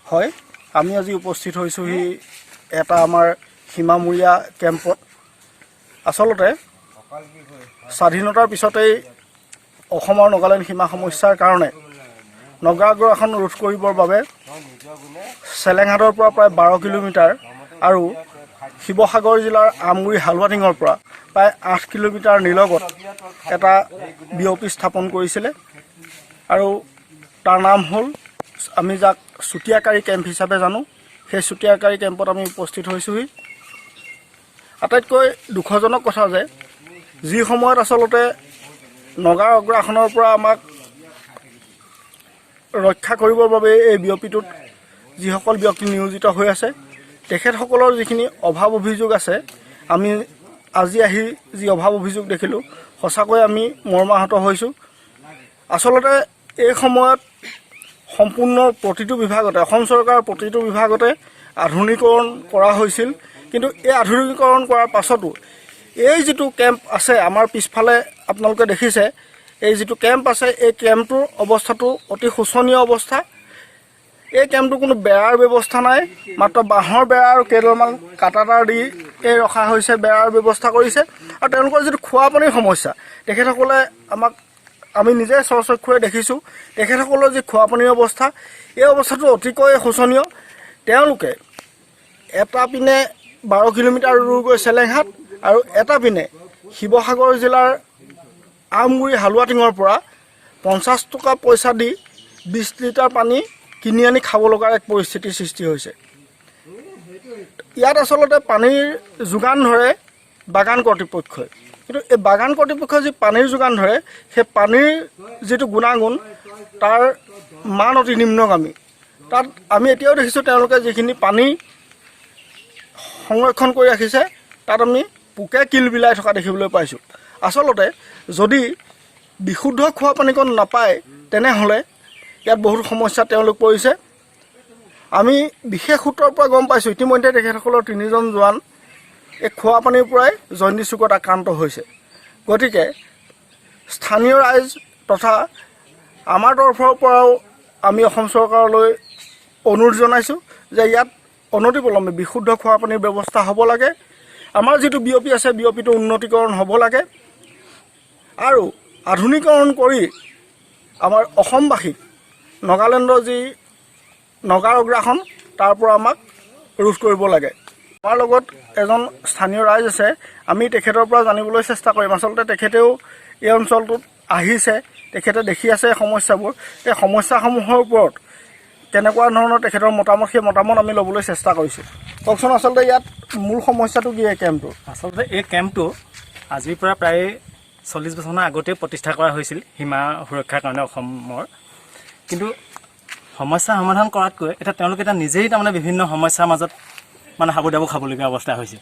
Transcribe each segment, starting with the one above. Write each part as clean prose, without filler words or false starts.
হয়, আমি আজি উপস্থিত হৈছোঁহি এটা আমাৰ সীমামূৰীয়া কেম্পত। আচলতে স্বাধীনতাৰ পিছতেই অসম আৰু নগালেণ্ড সীমা সমস্যাৰ কাৰণে নগা আগ্ৰাসন ৰোধ কৰিবৰ বাবে চেলেংহাটৰ পৰা প্ৰায় 12 কিলোমিটাৰ আৰু শিৱসাগৰ জিলাৰ আমগুৰি হালোৱাটিঙৰ পৰা প্ৰায় 8 কিলোমিটাৰ নিলগত এটা বি অ' পি স্থাপন কৰিছিলে আৰু তাৰ নাম হ'ল, আমি যাক চুতীয়াকাৰী কেম্প হিচাপে জানো, সেই চুতীয়াকাৰী কেম্পত আমি উপস্থিত হৈছোঁহি। আটাইতকৈ দুখজনক কথা যে যি সময়ত আচলতে নগাৰ আগ্ৰাসনৰ পৰা আমাক ৰক্ষা কৰিবৰ বাবে এই বি অ' পিটোত যিসকল ব্যক্তি নিয়োজিত হৈ আছে, তেখেতসকলৰ যিখিনি অভাৱ অভিযোগ আছে, আমি আজি আহি যি অভাৱ অভিযোগ দেখিলোঁ, সঁচাকৈ আমি মৰ্মাহত হৈছোঁ। আচলতে এই সময়ত সম্পূৰ্ণ প্ৰতিটো বিভাগতে, অসম চৰকাৰৰ প্ৰতিটো বিভাগতে আধুনিকৰণ কৰা হৈছিল। কিন্তু এই আধুনিকীকৰণ কৰাৰ পাছতো এই যিটো কেম্প আছে, আমাৰ পিছফালে আপোনালোকে দেখিছে, এই যিটো কেম্প আছে, এই কেম্পটোৰ অৱস্থাটো অতি শোচনীয় অৱস্থা। এই কেম্পটো কোনো বেৰাৰ ব্যৱস্থা নাই, মাত্ৰ বাঁহৰ বেৰা আৰু কেইডালমান কাটা তাঁৰ দি এই ৰখা হৈছে, বেৰাৰ ব্যৱস্থা কৰিছে। আৰু তেওঁলোকৰ যিটো খোৱা পানীৰ সমস্যা, তেখেতসকলে আমাক, আমি নিজে স্বচক্ষুৰে দেখিছোঁ, তেখেতসকলৰ যি খোৱা পানীৰ অৱস্থা, এই অৱস্থাটো অতিকৈ শোচনীয়। তেওঁলোকে এটা পিনে 12 কিলোমিটাৰ দূৰ গৈ চেলেংহাট আৰু এটা পিনে শিৱসাগৰ জিলাৰ আমগুৰি হালোৱাটিঙৰ পৰা 50 টকা পইচা দি 20 লিটাৰ পানী কিনি আনি খাব লগাৰ এক পৰিস্থিতিৰ সৃষ্টি হৈছে। ইয়াত আচলতে পানীৰ যোগান ধৰে বাগান কৰ্তৃপক্ষই। কিন্তু এই বাগান কৰ্তৃপক্ষই যি পানীৰ যোগান ধৰে, সেই পানীৰ যিটো গুণাগুণ, তাৰ মান অতি নিম্নগামী। তাত আমি এতিয়াও দেখিছোঁ, তেওঁলোকে যিখিনি পানী সংৰক্ষণ কৰি ৰাখিছে, তাত আমি পোকে কিলবিলাই থকা দেখিবলৈ পাইছোঁ। আচলতে যদি বিশুদ্ধ খোৱা পানীকণ নাপায়, তেনেহ'লে ইয়াত বহুত সমস্যাত তেওঁলোক পৰিছে। আমি বিশেষ সূত্ৰৰ পৰা গম পাইছোঁ, ইতিমধ্যে তেখেতসকলৰ তিনিজন জোৱান এই খোৱা পানীৰ পৰাই জণ্ডিছ ৰোগত আক্ৰান্ত হৈছে। গতিকে স্থানীয় ৰাইজ তথা আমাৰ তৰফৰ পৰাও আমি অসম চৰকাৰলৈ অনুৰোধ জনাইছোঁ যে ইয়াত অনতিপলমে বিশুদ্ধ খোৱা পানীৰ ব্যৱস্থা হ'ব লাগে। আমাৰ যিটো বি অ' পি আছে, বি অ' পিটো উন্নতিকৰণ হ'ব লাগে আৰু আধুনিকৰণ কৰি আমাৰ অসমবাসীক নগালেণ্ডৰ যি নগাৰ আগ্ৰাসন, তাৰ পৰা আমাক ৰোধ কৰিব লাগে। আমাৰ লগত এজন স্থানীয় ৰাইজ আছে, আমি তেখেতৰ পৰা জানিবলৈ চেষ্টা কৰিম। আচলতে তেখেতেও এই অঞ্চলটোত আহিছে, তেখেতে দেখি আছে এই সমস্যাবোৰ। এই সমস্যাসমূহৰ ওপৰত কেনেকুৱা ধৰণৰ তেখেতৰ মতামত, সেই মতামত আমি ল'বলৈ চেষ্টা কৰিছোঁ। কওকচোন, আচলতে ইয়াত মূল সমস্যাটো কি এই কেম্পটোৰ? আচলতে এই কেম্পটো আজিৰ পৰা প্ৰায় 40 বছৰমানৰ আগতেই প্ৰতিষ্ঠা কৰা হৈছিল সীমা সুৰক্ষাৰ কাৰণে অসমৰ। কিন্তু সমস্যা সমাধান কৰাতকৈ এতিয়া তেওঁলোকে এতিয়া নিজেই তাৰমানে বিভিন্ন সমস্যাৰ মাজত মানে হাবু ডাবু খাবলগীয়া অৱস্থা হৈছে।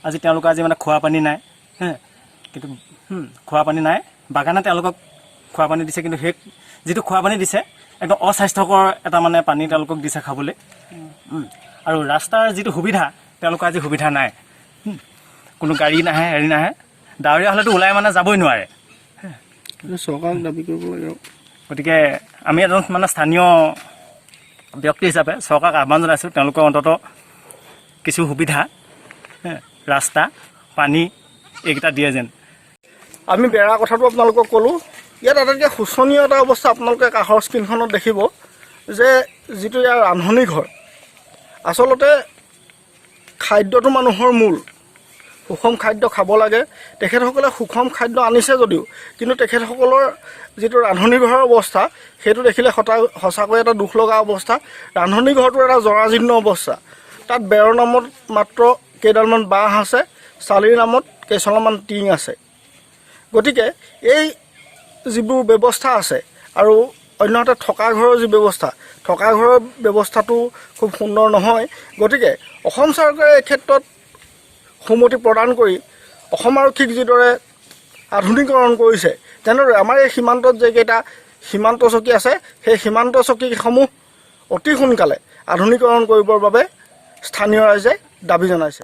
আজি তেওঁলোকৰ আজি মানে খোৱা পানী নাই হে, কিন্তু খোৱা পানী নাই। বাগানে তেওঁলোকক খোৱা পানী দিছে, কিন্তু সেই যিটো খোৱা পানী দিছে, একদম অস্বাস্থ্যকৰ এটা মানে পানী তেওঁলোকক দিছে খাবলৈ। আৰু ৰাস্তাৰ যিটো সুবিধা, তেওঁলোকৰ আজি সুবিধা নাই। কোনো গাড়ী নাহে, হেৰি নাহে। ডাৱৰীয়া হ'লেতো ওলাই মানে যাবই নোৱাৰে। চৰকাৰক দাবী কৰিব লাগে। গতিকে আমি এজন মানে স্থানীয় ব্যক্তি হিচাপে চৰকাৰক আহ্বান জনাইছোঁ, তেওঁলোকৰ অন্ততঃ কিছু সুবিধা, ৰাস্তা, পানী এইকেইটা দিয়ে যেন। আমি বেৰা কথাটো আপোনালোকক ক'লোঁ। ইয়াত আটাইতকৈ শোচনীয় এটা অৱস্থা আপোনালোকে কাষৰ স্ক্ৰীণখনত দেখিব যে যিটো ইয়াৰ ৰান্ধনি ঘৰ। আচলতে খাদ্যটো মানুহৰ মূল, সুষম খাদ্য খাব লাগে। তেখেতসকলে সুষম খাদ্য আনিছে যদিও, কিন্তু তেখেতসকলৰ যিটো ৰান্ধনি ঘৰৰ অৱস্থা, সেইটো দেখিলে সঁচাকৈ এটা দুখ লগা অৱস্থা। ৰান্ধনি ঘৰটো এটা জৰাজীৰ্ণ অৱস্থা। তাত বেৰৰ নামত মাত্ৰ কেইডালমান বাঁহ আছে, চালিৰ নামত কেইচলামান টিং আছে। গতিকে এই যিবোৰ ব্যৱস্থা আছে আৰু অন্যহাতে থকা ঘৰৰ যি ব্যৱস্থা, থকা ঘৰৰ ব্যৱস্থাটো খুব সুন্দৰ নহয়। গতিকে অসম চৰকাৰে এই ক্ষেত্ৰত সুমতি প্ৰদান কৰি অসম আৰক্ষীক যিদৰে আধুনিকৰণ কৰিছে, তেনেদৰে আমাৰ এই সীমান্তত যিকেইটা সীমান্ত চকী আছে, সেই সীমান্ত চকীসমূহ অতি সোনকালে আধুনিকৰণ কৰিবৰ বাবে স্থানীয় ৰাইজে দাবী জনাইছে।